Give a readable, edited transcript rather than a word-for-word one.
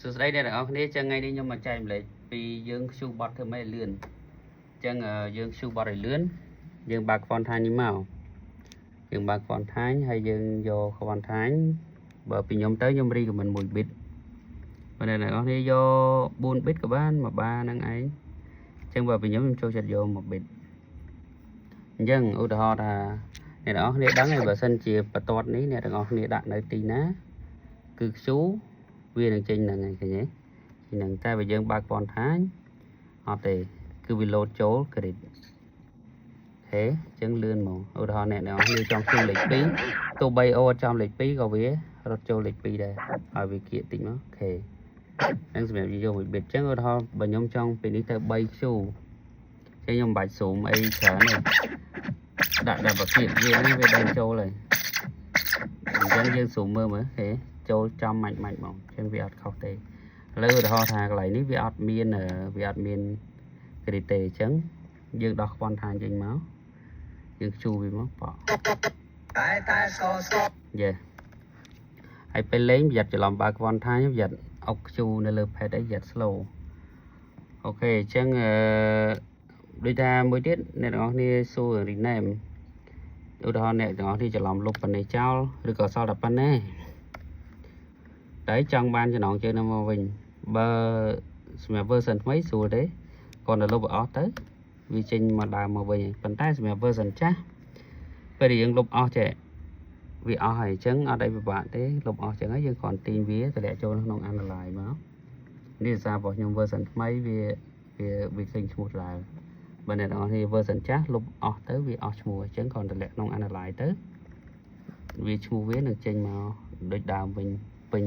សួស្តីអ្នកទាំងអស់គ្នាចឹងថ្ងៃនេះខ្ញុំមកចែករំលែកពីយើង cue បទធ្វើម៉េចឲ្យលឿនចឹងអឺយើង cue បទឲ្យលឿនយើងបើក quantize នេះមកយើងបើក quantize ហើយយើងយក quantize បើពីខ្ញុំទៅខ្ញុំ recommend 1 bit បើអ្នកទាំងអស់គ្នាយក4 bit ក៏បានមួយបាហ្នឹងឯងចឹងបើពីខ្ញុំខ្ញុំចូលចិត្តយក1 bit អញ្ចឹងឧទាហរណ៍ថាអ្នកទាំងអស់គ្នាដឹងហើយបើសិនជាបន្ទាត់នេះអ្នកទាំងអស់គ្នាដាក់នៅទីណាគឺ cue វានឹងចេញហ្នឹងហើយឃើញទេហ្នឹងតែបើយើងបើក quantize អត់ទេគឺវាលោតចូល grid ហេអញ្ចឹងលឿនហ្មងឧទាហរណ៍អ្នកទាំងអស់គ្នាចង់ cue លេខ2ទោះបីអូអត់ចំលេខ2ក៏វារត់ចូលលេខ2ដែរហើយវាគៀកតិចមក OK ហ្នឹងសម្រាប់យកមួយ bit អញ្ចឹងឧទាហរណ៍បើខ្ញុំចង់ពីនេះទៅ3 cue អញ្ចឹងខ្ញុំមិនបាច់ zoom អីច្រើនទេដាក់តែប្រភេទវាហ្នឹងវាដឹងចូលហើយអញ្ចឹងយើង zoom មើលមើលហេចូលចំម៉ាច់ម៉ាច់ហ្មងអញ្ចឹងវាអត់ខុសទេឥឡូវឧទាហរណ៍ថាកន្លែងនេះវាអត់មានវាអត់មាន grid ទេអញ្ចឹងយើងដោះ quantize ចេញមកយើង cue វាមកបក តែតែស្កស្ក យេហើយពេលលេងប្រយ័ត្នច្រឡំបើ quantize ប្រយ័ត្នអុក cue នៅលើ pad អីប្រយ័ត្ន slow OK អញ្ចឹងអឺដូចថាមួយទៀតអ្នកទាំងអស់គ្នាសួរ rename ឧទាហរណ៍អ្នកទាំងអស់គ្នាច្រឡំលុបប៉ុណ្ណេះចោលឬក៏សល់តែប៉ុណ្ណេះតែចង់បានចំណងជើងនោះមកវិញបើសម្រាប់ version ថ្មីស្រួលទេគ្រាន់តែលុបឲ្យអស់ទៅវាចេញមកដើមមកវិញហើយប៉ុន្តែសម្រាប់ version ចាស់ពេលដែលយើងលុបអស់ចេះវាអស់ហើយអញ្ចឹងអត់អីពិបាកទេលុបអស់អញ្ចឹងហើយយើងគ្រាន់ទាញវាតម្លាក់ចូលក្នុង analyze មកនេះសាររបស់ខ្ញុំ version ថ្មីវាវាវាឃើញឈ្មោះឡើងបើអ្នកទាំងអស់គ្នា version ចាស់លុបអស់ទៅវាអស់ឈ្មោះអញ្ចឹងគ្រាន់តម្លាក់ក្នុង analyze ទៅវាឈ្មោះវានឹងចេញមកដូចដើមវិញពេញ